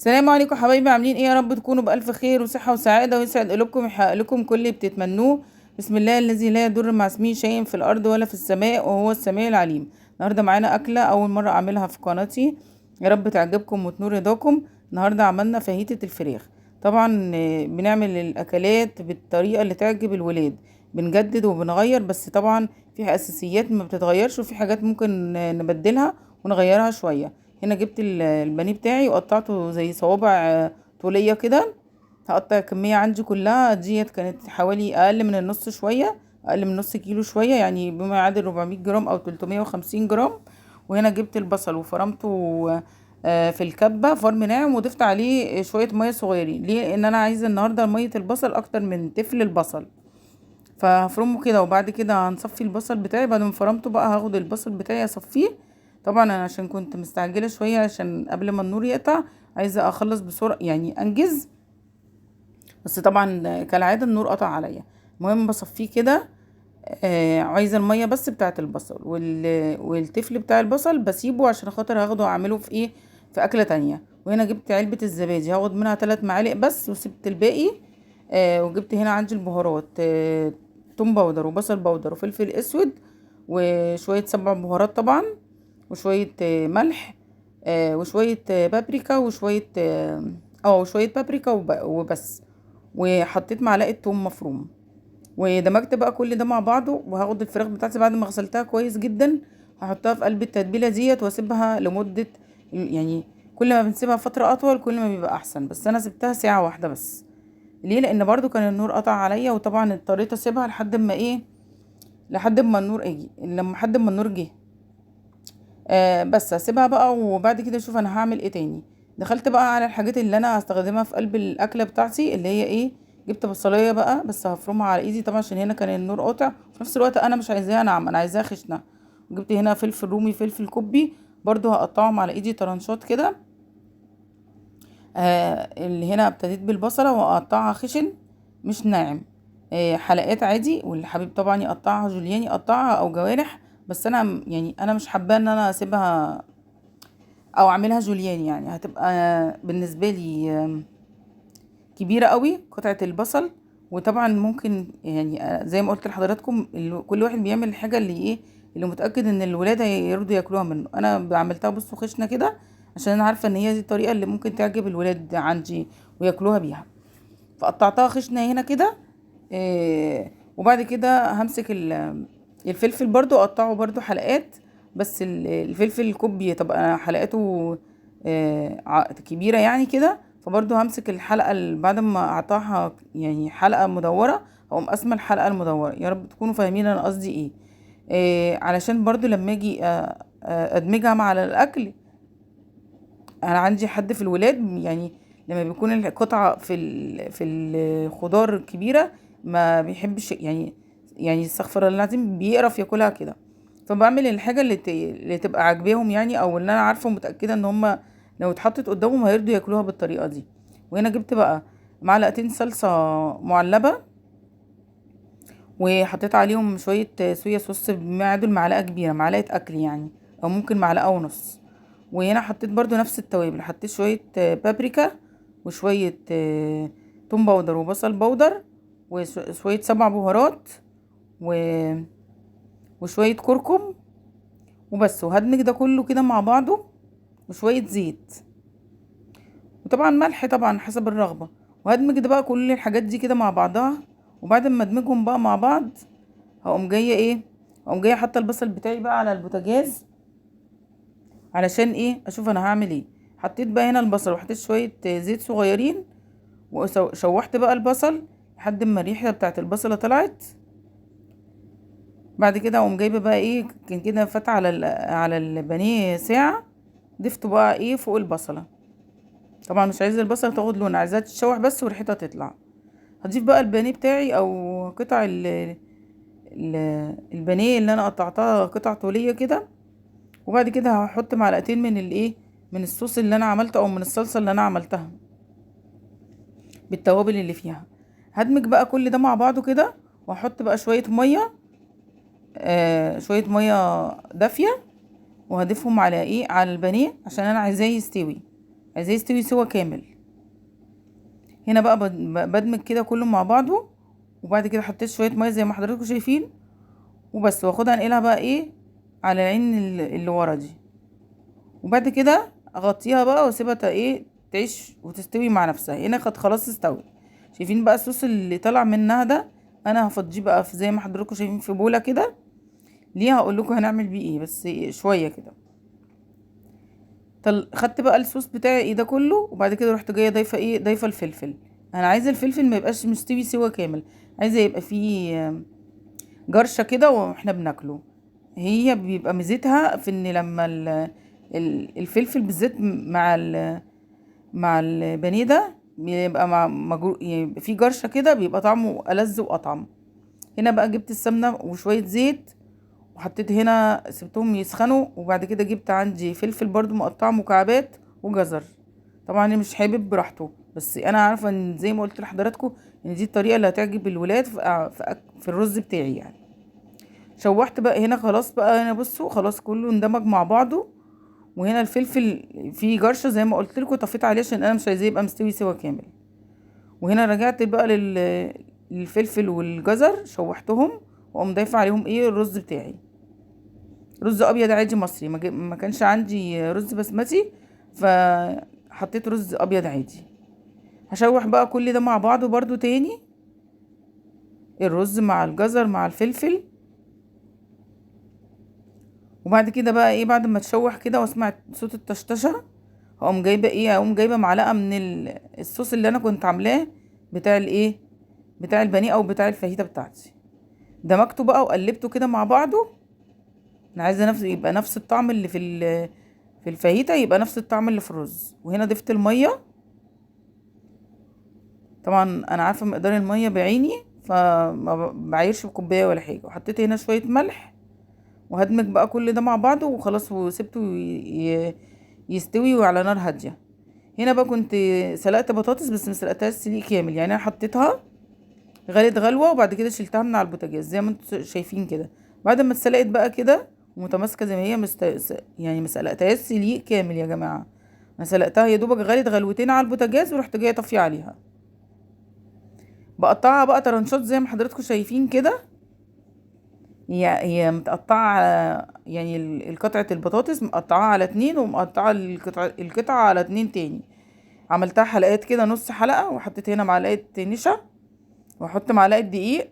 السلام عليكم حبايبي، عاملين ايه؟ يا رب تكونوا بألف خير وصحة وسعادة، ويسعد قلوبكم ويحقق لكم كل اللي بتتمنوه. بسم الله الذي لا يضر مع اسمه شيء في الأرض ولا في السماء وهو السميع العليم. النهارده معانا أكلة أول مرة أعملها في قناتي، يا رب تعجبكم وتنور رضاكم. النهارده عملنا فاهيتة الفراخ. طبعا بنعمل الأكلات بالطريقة اللي تعجب الولاد، بنجدد وبنغير، بس طبعا في أساسيات ما بتتغيرش وفي حاجات ممكن نبدلها ونغيرها شوية. هنا جبت البانيه بتاعي وقطعته زي صوابع طولية كده، هقطع الكمية عندي كلها ديت كانت حوالي أقل من النص شوية، أقل من نص كيلو شوية، يعني بما يعادل 400 جرام أو 350 جرام. وهنا جبت البصل وفرمته في الكبة فرم ناعم، وضفت عليه شوية مية صغيرين. ليه؟ لأن أنا عايزة النهاردة مية البصل أكتر من تفل البصل، فهفرمه كده. وبعد كده هنصفي البصل بتاعي. بعد ما فرمته بقى هاخد البصل بتاعي اصفيه. طبعا انا عشان كنت مستعجله شويه، عشان قبل ما النور يقطع عايزه اخلص بسرعه، يعني انجز، بس طبعا كالعاده النور قطع عليا. المهم بصفيه كده، عايزه الميه بس بتاعه البصل والتفل بتاع البصل بسيبه عشان خاطر هاخده اعمله في ايه، في اكله تانية. وهنا جبت علبه الزبادي هاخد منها 3 معالق بس وسبت الباقي. وجبت هنا عندي البهارات، توم powder وبصل powder وفلفل اسود وشويه 7 بهارات طبعا، وشويه ملح، وشويه بابريكا، وشويه، وشويه بابريكا وبس. وحطيت معلقه توم مفروم، ودمجت بقى كل ده مع بعضه. وهاخد الفراخ بتاعتي بعد ما غسلتها كويس جدا، هحطها في قلب التتبيله ديت واسيبها لمده، يعني كل ما بنسيبها فتره اطول كل ما بيبقى احسن، بس انا سبتها ساعه واحده بس. ليه؟ لان برضو كان النور قطع عليا، وطبعا اضطريت اسيبها لحد ما ايه، لحد ما النور اجي، لما لحد ما النور جه. بس هسيبها بقى، وبعد كده اشوف انا هعمل ايه تاني. دخلت بقى على الحاجات اللي انا هستخدمها في قلب الاكله بتاعتي، اللي هي ايه، جبت بصلايه بقى بس هفرمها على ايدي طبعا عشان هنا كان النور قاطع، وفي نفس الوقت انا مش عايزاها ناعمه، انا عايزاها خشنه. جبت هنا فلفل رومي، فلفل كوبي، برضو هقطعهم على ايدي طرنشات كده. اللي هنا ابتديت بالبصله واقطعها خشن مش ناعم، حلقات عادي، واللي حابب طبعا يقطعها جوليان يقطعها او جوانح، بس انا يعني انا مش حابه ان انا اسيبها او اعملها جوليان، يعني هتبقى بالنسبه لي كبيره قوي قطعه البصل. وطبعا ممكن زي ما قلت لحضراتكم كل واحد بيعمل الحاجه اللي ايه، اللي متاكد ان الولاد هيرضوا ياكلوها منه. انا عملتها بصوا خشنه كده عشان انا عارفه ان هي دي الطريقه اللي ممكن تعجب الولاد عندي وياكلوها بيها، فقطعتها خشنه هنا كده. وبعد كده همسك الفلفل برضو اقطعه برضو حلقات، بس الفلفل الكوبي تبقى حلقاته كبيره يعني كده، فبرضو همسك الحلقه بعد ما اقطعها يعني حلقه مدوره، هقوم قاسمه الحلقه المدوره. يا رب تكونوا فاهمين انا قصدي ايه، علشان برضو لما اجي ادمجها مع الاكل. انا عندي حد في الولاد يعني لما بيكون القطعه في الخضار كبيره ما بيحبش، يعني استغفر الله العظيم بيقرف ياكلها كده، فبعمل الحاجه اللي تبقى عاجباهم يعني، او اللي انا عارفه ومتاكده ان هم لو اتحطت قدامهم هيرضوا ياكلوها بالطريقه دي. وهنا جبت بقى معلقتين صلصه معلبه، وحطيت عليهم شويه صويا صوص بما يعادل معلقه كبيره، معلقه اكل يعني، او ممكن معلقه ونص. وهنا حطيت برضو نفس التوابل، حطيت شويه بابريكا وشويه توم powder وبصل powder وشويه 7 بهارات وشويه كركم وبس. وهدمج ده كله كده مع بعضه، وشويه زيت، وطبعا ملح طبعا حسب الرغبه. وهدمج ده بقى كل الحاجات دي كده مع بعضها. وبعد ما ادمجهم بقى مع بعض هقوم جايه ايه، هقوم جايه حاطه البصل بتاعي بقى على البوتاجاز علشان ايه، اشوف انا هعمل ايه. حطيت بقى هنا البصل وحطيت شويه زيت صغيرين، وشوحت بقى البصل لحد ما الريحه بتاعت البصله طلعت. بعد كده اقوم جايبه بقى ايه، كان كده فات على البانيه ساعه، ضفته بقى ايه فوق البصله. طبعا مش عايزه البصله تاخد لون، عايزاها تتشوح بس وريحتها تطلع. هضيف بقى البانيه بتاعي او قطع البانيه اللي انا قطعتها قطع طوليه كده. وبعد كده هحط معلقتين من الايه، من الصوص اللي انا عملته او من الصلصه اللي انا عملتها بالتوابل اللي فيها. هدمج بقى كل ده مع بعضه كده، واحط بقى شويه ميه، شويه ميه دافيه، وهضيفهم على ايه، على البانيه عشان انا عايزاه يستوي. عايزاه يستوي سوا كامل. هنا بقى بدمج كده كله مع بعضه، وبعد كده حطيت شوية مية زي ما حضراتكم شايفين وبس. واخدها انقلها بقى ايه على العين اللي ورا دي، وبعد كده اغطيها بقى واسيبها ايه تعيش وتستوي مع نفسها. هنا خلاص استوت. شايفين بقى الصوص اللي طلع منها ده، انا هفضيه بقى في زي ما حضراتكم شايفين في بوله كده. ليه هقول لكم هنعمل بيه ايه بس شوية كده. خدت بقى الصوص بتاعي ايه ده كله، وبعد كده رحت جاية ضايفه ايه، ضايفه الفلفل. انا عايزه الفلفل ما يبقاش مستوي سوا كامل، عايزه يبقى فيه جرشه كده واحنا بناكله. هي بيبقى ميزتها في ان لما الفلفل بالذات مع البانيه ده بيبقى مع يبقى فيه جرشه كده، بيبقى طعمه ألذ واطعم. هنا بقى جبت السمنة وشوية زيت وحطيت هنا، سبتهم يسخنوا. وبعد كده جبت عندي فلفل برضو مقطعه مكعبات وجزر. طبعا انا مش حابب براحته، بس انا عارفه ان زي ما قلت لحضراتكم ان دي الطريقة اللي هتعجب الولاد في الرز بتاعي يعني. شوحت بقى هنا خلاص بقى، هنا بصوا خلاص كله اندمج مع بعضه. وهنا الفلفل فيه جرشه زي ما قلت لكم، طفيت عليه عشان انا مش عايزاه يبقى مستوي سوا كامل. وهنا رجعت بقى للفلفل والجزر، شوحتهم واقوم ضايفه عليهم ايه الرز بتاعي، رز ابيض عادي مصري، ما كانش عندي رز بسمتي فحطيت رز ابيض عادي. هشوح بقى كل ده مع بعضه برضو تاني، الرز مع الجزر مع الفلفل. وبعد كده بقى ايه، بعد ما تشوح كده واسمع صوت الطشطشه، هقوم جايبه ايه، هقوم جايبه معلقه من الصوص اللي انا كنت عاملاه بتاع الايه، بتاع البانيه او بتاع الفاهيتا بتاعتي. دمجته بقى وقلبته كده مع بعضه. انا عايزه يبقى نفس الطعم اللي في الفاهيتا، يبقى نفس الطعم اللي في الرز. وهنا ضفت المية، طبعا انا عارفه مقدار المية بعيني فما بعايرش بكوبايه ولا حاجة. وحطيت هنا شوية ملح، وهدمج بقى كل ده مع بعضه وخلاص، وسبته يستوي وعلى نار هادية. هنا بقى كنت سلقت بطاطس، بس ما سلقتهاش سليق كامل، يعني انا حطيتها غلت غلوه وبعد كده شلتها من على البوتاجاز زي ما انتوا شايفين كده. بعد ما اتسلقت بقى كده ومتماسكه زي ما هي، يعني ما سلقتهاش سليق كامل يا جماعة، انا سلقتها يا دوبك غلت غلوتين على البوتاجاز ورحت جاية طافية عليها. بقطعها بقى ترنشات زي ما حضراتكم شايفين كده، هي متقطعه على يعني القطعة البطاطس مقطعاها على 2، ومقطعه القطعة على 2 تاني. عملتها حلقات كده، نص حلقة، وحطيت هنا معلقه نشا، واحط معلقه دقيق،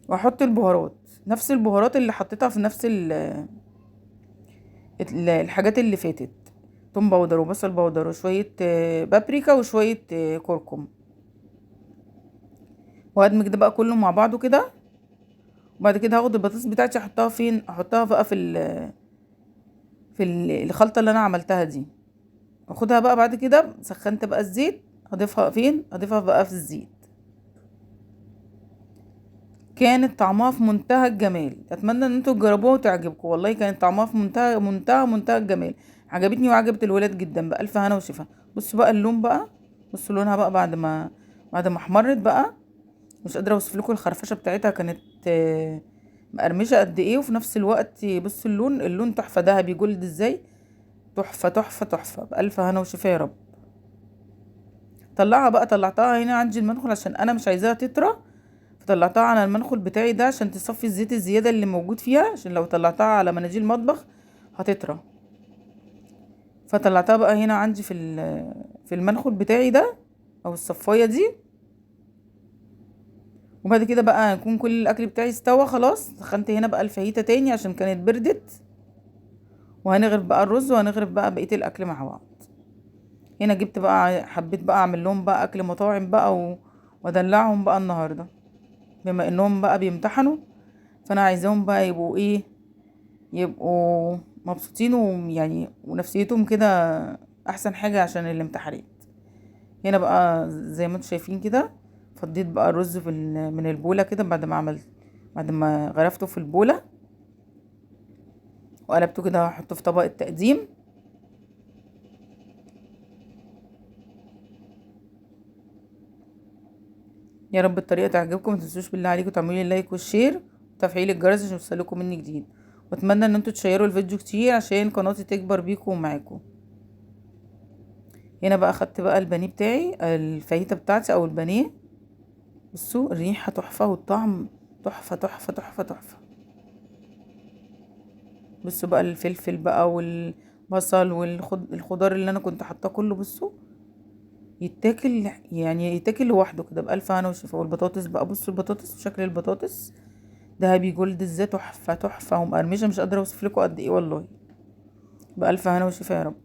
واحط البهارات، نفس البهارات اللي حطيتها في نفس الحاجات اللي فاتت، توم powder وبصل powder وشوية بابريكا وشوية كركم. وادمج ده بقى كله مع بعضه كده. وبعد كده هاخد البطاطس بتاعتي احطها فين، احطها بقى في الخلطة اللي انا عملتها دي. اخدها بقى بعد كده، سخنت بقى الزيت، اضيفها فين، اضيفها بقى في الزيت. كانت طعمها في منتهى الجمال، اتمنى ان انتوا تجربوها وتعجبكم، والله كانت طعمها في منتهى منتهى منتهى الجمال، عجبتني وعجبت الولاد جدا، بألف هنا وشفا. بصوا بقى اللون بقى، بصوا لونها بقى بعد ما احمرت بقى، مش قادرة اوصف لكم الخرفشه بتاعتها كانت مقرمشه قد ايه، وفي نفس الوقت بصوا اللون تحفة، ذهبي جولد ازاي، تحفة تحفة تحفة، بألف هنا وشفا يا رب. طلعها بقى، طلعتها هنا عندي المنخل عشان انا مش عايزاها تطرى، فطلعتها على المنخل بتاعي ده عشان تصفي الزيت الزيادة اللي موجود فيها، عشان لو طلعتها على مناديل المطبخ هتطرى. فطلعتها بقى هنا عندي في المنخل بتاعي ده او الصفايه دي. وبعد كده بقى هيكون كل الاكل بتاعي استوى خلاص. سخنت هنا بقى الفاهيتا تاني عشان كانت بردت، وهنغرف بقى الرز وهنغرف بقى بقية الاكل مع بعض. هنا جبت بقى، حبيت بقى اعمل لهم بقى اكل مطاعم بقى وادلعهم بقى النهارده، بما انهم بقى بيمتحنوا، فانا عايزاهم بقى يبقوا ايه، يبقوا مبسوطين ونفسيتهم كده احسن حاجة عشان الامتحانات. هنا بقى زي ما انتم شايفين كده فضيت بقى الرز من البوله كده بعد ما غرفته في البوله وقلبته كده، هحطه في طبق التقديم. يا رب الطريقة تعجبكم، ما تنسوش بالله عليكم تعملوا لي like وال share وتفعيل الجرس عشان يوصلكم مني جديد، واتمنى ان انتوا تشيروا الفيديو كتير عشان قناتي تكبر بيكم ومعاكم. هنا بقى خدت بقى البانيه بتاعي، الفاهيتا بتاعتي او البانيه. بصوا الريحة تحفة والطعم تحفة تحفة تحفة تحفة. بصوا بقى الفلفل بقى والبصل والخضار اللي انا كنت حاطاه كله، بصوا يتاكل يعني يتاكل لوحده كده بألف هنا وشفا. والبطاطس بقى، بصوا البطاطس وشكل البطاطس دهبي gold ازاي، تحفة تحفة ومقرمشه، مش قادرة اوصف لكم قد ايه والله. بألف هنا وشفا يا رب.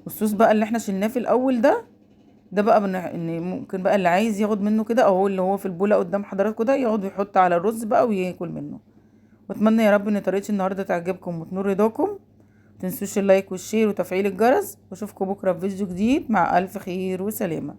والصوص بقى اللي احنا شلناه في الاول ده، ده بقى ان ممكن بقى اللي عايز ياخد منه كده، اهو اللي هو في البوله قدام حضراتكم ده، ياخد ويحط على الرز بقى وياكل منه. واتمنى يا رب ان طريقتي النهارده تعجبكم وتنور رضاكم. متنسوش ال like وال share وتفعيل الجرس، واشوفكم بكره في فيديو جديد مع الف خير وسلامه.